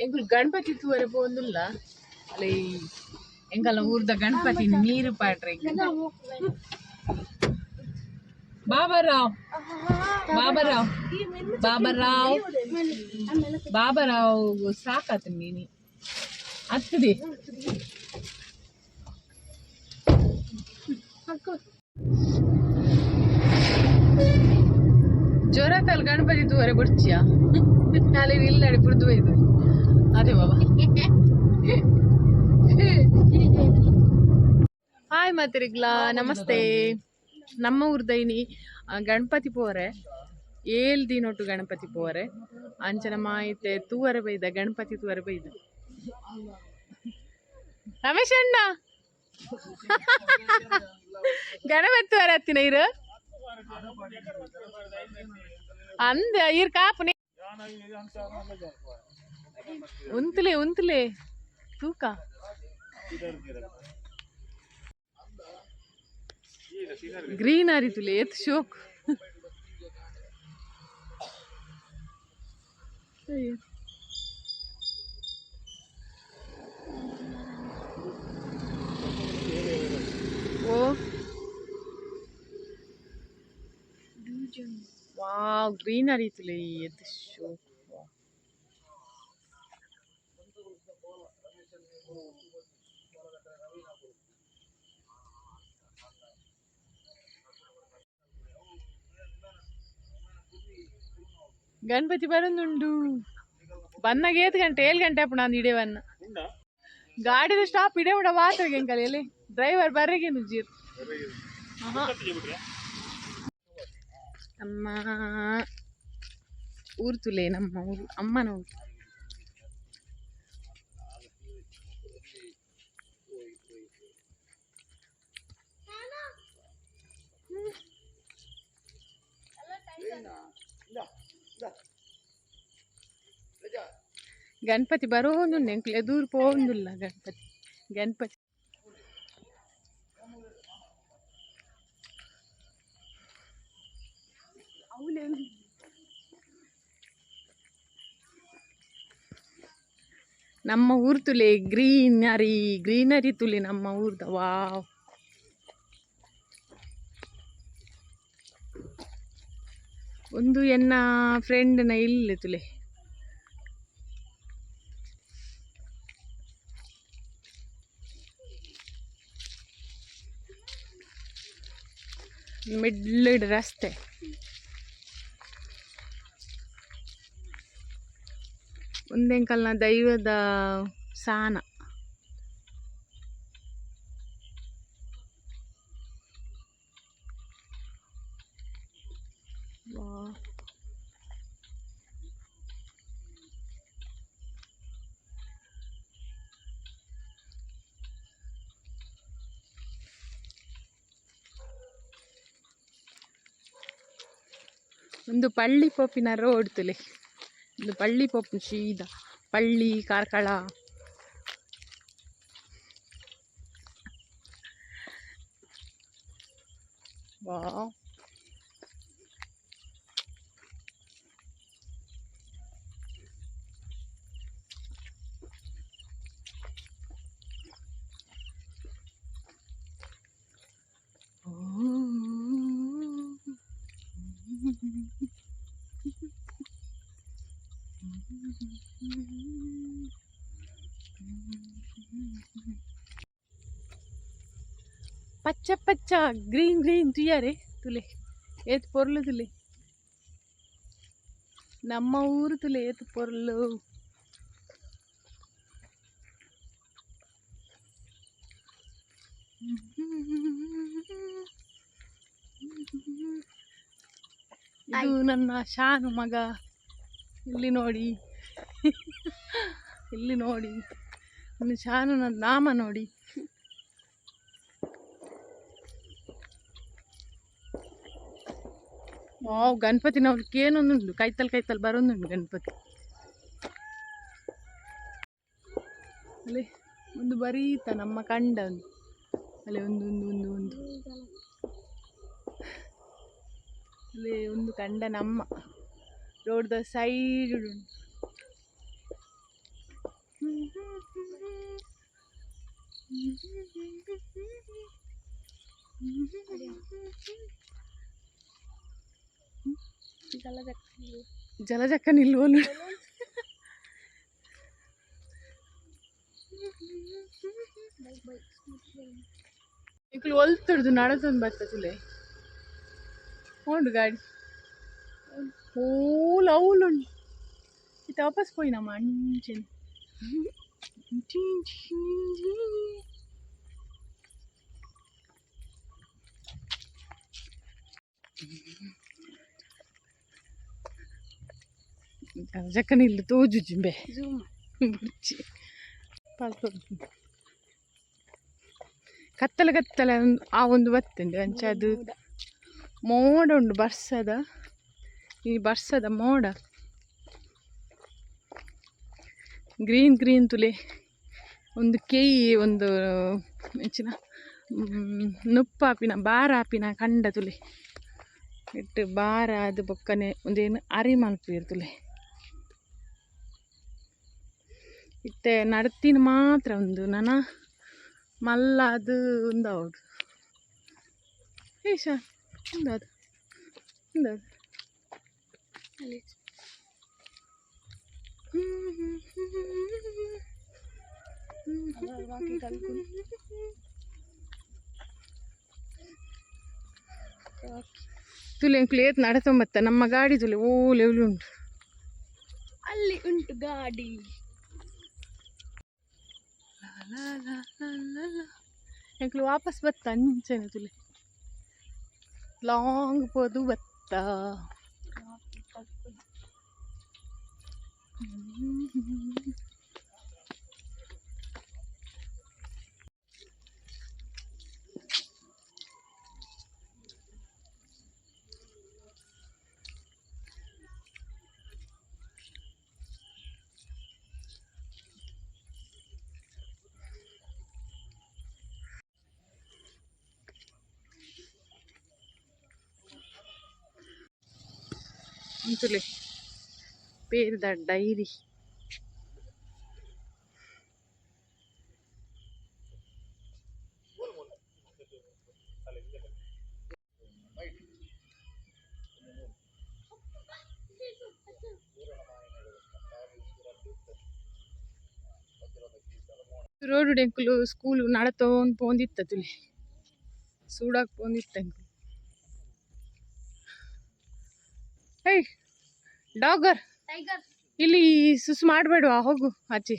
ಎಂಕುಲು ಗಣಪತಿ ತೂವರೆ ಪೋವೊಂದುಲ್ಲ. ಅಲ್ಲಿ ಎಂಕಲ್ನ ಊರ್ದ ಗಣಪತಿ ನೀರು ಪಾಡ್ರೆ. ಬಾಬಾರಾವ್, ಬಾಬಾರಾವ್, ಬಾಬಾರಾವ್, ಬಾಬಾರಾವ್, ಸಾಕಾತು ನೀನಿ ಹತ್ತದೆ. ಜ್ವರತಲ್ ಗಣಪತಿ ತೂವರೆ ಬುಡ್ಚಿಯ ನಾಳೆ ಇಲ್ಲಡೆ ಬುಡ್ದು ಒಯ್ದು. ಅದೇ ಬಾಬಾ. ಹಾಯ್ ಮಾತೆರಿಗ್ಲಾ ನಮಸ್ತೆ. ನಮ್ಮ ಊರ್ದೈನಿ ಗಣಪತಿ ಪೋರೆ, 7 ದಿನೊಟ್ಟು ಗಣಪತಿ ಪೋರೆ. ಅಂಚನ ಮಾಹಿತಿ ತೂವರೆ ಬೈದ, ಗಣಪತಿ ತೂವರೆ ಬೈದ. ರಮೇಶ್ ಅಣ್ಣ, ಗಣಪತಿ ತೂವರೆ ಹತ್ತಿನ ಇರು ಅಂದ ಇರ್ ಕಾಪು. ಉಂತಲೆ ಉಂತಲೆ ತೂಕ. ಗ್ರೀನರಿ ತುಲೆ, ಏತ್ ಶೋಕ್. ಓ ವಾವ್, ಗ್ರೀನರಿ ತುಲೆ, ಏತ್ ಶೋಕ್. ಗಣಪತಿ ಬರೋದುಂಡು. ಬನ್ನಾಗ ಏತ್ ಗಂಟೆ? 7 ಗಂಟೆ ಅಪ್ಪಣ ಅಂದ್ ಇಡೇ ಬನ್ನ. ಗಾಡಿದ ಸ್ಟಾಪ್ ಇಡೇ ಬಿಡ ವಾತರಿಗೆ ಎಂಕಲ್ ಎಲ್ಲಿ ಡ್ರೈವರ್ ಬರ್ರಿಗೆ ನುಜ್ಜಿರ್. ನಮ್ಮ ಊರು ತುಲೆ, ನಮ್ಮ ಊರು, ಅಮ್ಮನ ಊರು. ಗಣಪತಿ ಬರೋದುಂಡು, ಎಂಕ್ಲೆ ಎದುರು ಪೋವೊಂದುಲ್ಲ ಗಣಪತಿ. ಗಣಪತಿ ನಮ್ಮ ಊರು ತುಲೆ, ಗ್ರೀನರಿ ಗ್ರೀನರಿ ತುಲೆ ನಮ್ಮ ಊರ್ದ. ವಾವ್, ಒಂದು ಎನ್ನ ಫ್ರೆಂಡ್ನ ಇಲ್ಲಿ ತುಲೆ. ಮಿಡ್ಲ್ ರಸ್ತೆ. ಒಂದೆಂಕಲ್ನ ದೈವದ ಸಾನ. ವಾ. ಒಂದು ಪಳ್ಳಿ ಪೋಪಿನ ರೋಡ್ ತುಲೆ. ಒಂದು ಪಳ್ಳಿ ಪೋಪು ಸೀದಾ ಪಳ್ಳಿ, ಕಾರ್ಕಳ. ವಾ, ಪಚ್ಚ ಪಚ್ಚ ಗ್ರೀನ್ ಗ್ರೀನ್ ತುಯ್ಯಾರೆ ತುಲೆ, ಏತ್ ಪೊರ್ಲು ತುಲೆ. ನಮ್ಮ ಊರು ತುಲೆ, ಏತ್ ಪೊರ್ಲು. ಇದು ನನ್ನ ಶಾನು ಮಗ. ಇಲ್ಲಿ ನೋಡಿ, ಇಲ್ಲಿ ನೋಡಿ, ನನ್ನ ಶಾನುನ ನಾಮ ನೋಡಿ. ವಾವ್, ಗಣಪತಿನವ್ರಿಗೆ ಏನೊಂದುಂಟು, ಕೈತಲ್ ಕೈತಲ್ ಬರೋದುಂಟು ಗಣಪತಿ. ಅಲ್ಲಿ ಒಂದು ಬರೀತ ನಮ್ಮ ಕಂಡ ಒಂದು. ಅಲ್ಲಿ ಒಂದು ಒಂದು ಒಂದು ಒಂದು ಅಲ್ಲಿ ಒಂದು ಕಂಡ ನಮ್ಮ ರೋಡ್ದ ಸೈಡ್ ಉಂಟು. ಜಲಜಕ್ಕ ನಿಲ್ಲುವನು. ಇಕ್ಲು ಒಲ್ತುಡ್ದು ನಡತೊಂದು ಬರ್ತದೆ ಹೋಂಡು ಗಾಡಿ ಓಲ್ ಅವ್ಲುಂಡು. ಇತ್ತೆ ವಾಪಸ್ ಪೋಯಿನಮ್ಮ ಅಂಚೆನೆ. ಜಕ್ಕನ ಇಲ್ಲಿ ತೋಜುಜಿಂಬೆ ಬುಡ್ಚಿ ಕತ್ತಲೆ ಕತ್ತಲೆ ಆ ಒಂದು ಬತ್ತುಂಡು ಅಂಚ ಅದು ಮೋಡ ಉಂಡು ಬರ್ಸದ, ಈ ಬರ್ಸದ ಮೋಡ ಗ್ರೀನ್ ಗ್ರೀನ್ ತುಲೆ ಒಂದು ಕೆಯಿ ಒಂದು ಎಂಚಿನ ನುಪ್ಪಾಪಿನ ಬಾರಾಪಿನ ಕಂಡ ತುಲೆ ಇಟ್ಟು ಬಾರ ಅದು ಬೊಕ್ಕನೆ ಒಂದೇನು ಅರಿ ಮಲ್ಪುವೆರ್ ತುಲೆ. ಇತ್ತೆ ನಡ್ತಿನ ಮಾತ್ರ ಒಂದು ನನ ಮಲ್ಲ ಅದು ಉಂದಾವೊಡು ಏಷ ಉಂದದು ಉಂದದು. ತುಲೆ ಎಂಕ್ಲು ಏತ್ ನಡತೊಂಬತ್ತ ನಮ್ಮ ಗಾಡಿ ತುಲೆ ಓಲೆ ಉಂಟು. ಅಲ್ಲಿ ಉಂಟು ಗಾಡಿ. ಎಂಕ್ಲು ವಾಪಸ್ ಬತ್ತ ಅಂಚನೆ ತುಲೆ ಲಾಂಗ್ ಪೋದು ಬತ್ತ. ತುಲೆ ಪೇರ್ದ ಡೈರಿ. ರೋಡ್ ಎಂಕುಲು ಸ್ಕೂಲ್ ನಡತೊಂದು ಪೋಂದಿತ್ತ ತುಲೆ ಸೂಡಾಕ್ ಪೋಂದಿತ್ತ ಎಂಕುಲು. ಏಯ್ ಡಾಗರ್. ಟೈಗರ್. ಇಲ್ಲಿ ಸುಸು ಮಾಡಬೇಡವಾ, ಹೋಗು ಆಚೆ.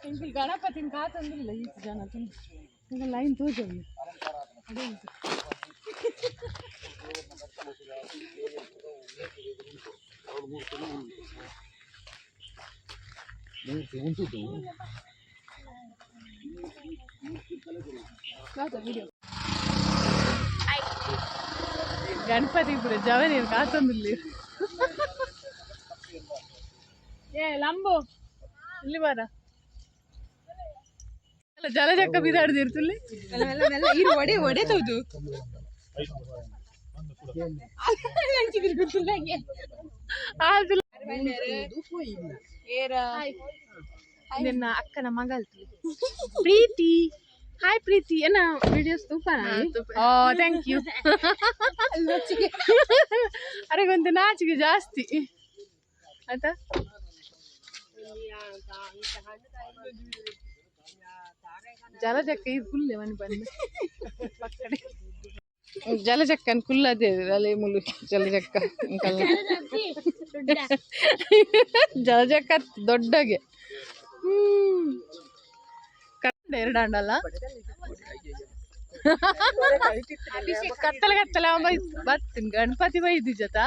ಎಂಕುಲು ಗಣಪತಿನ ಕಾತೊಂದಿಲ್ಲ ಈತ್ ಜನ ತುಂಬ ಲೈನ್ ತೋಜೊಂದು. ಗಣಪತಿ ಪೂರ ಜವನೇನು ಕಾತೊಂದಿಲ್ಲ. ಏ ಲಂಬು ಇಲ್ಲಿ ಬಾರ. ಜಲಜಕ್ಕ ಬಿದಾಡ್ದಿರ್ತುಲ್ಲಿ. ಇರು ಒಡೆ ಒಡೆ ತೌದು. ನಿನ್ನ ಅಕ್ಕನ ಮಗಲ್ತು ಪ್ರೀತಿ. ಹಾಯ್ ಪ್ರೀತಿ. ಏನ ವಿಡಿಯೋಸ್ ತೂಪಾನ? ಓ thank you. ಅರೆಗೊಂದು ನಾಚಿಕೆ ಜಾಸ್ತಿ ಆಯ್ತಾ? ಜಲಜಕ್ಕ ಇದು ಕುಲ್ಲೆ ಮನೆ ಬಂದು ಪಕ್ಕಡೆ ಜಲಜಕ್ಕನ್ ಕುಲ್ಲದೆ ಅಲೆ ಮುಲು ಜಲಜಕ್ಕ ಅಂಕಲ್ ಜಲಜಕ್ಕ ದೊಡ್ಡಗೆ. ಕಂಡ ಎರಡಾಂಡಲ್ಲ ಕತ್ತಲೆ ಕತ್ತಲೆ ಅವ ಬತ್ತೀನಿ ಗಣಪತಿ ಬೈದಿ ಜೊತ.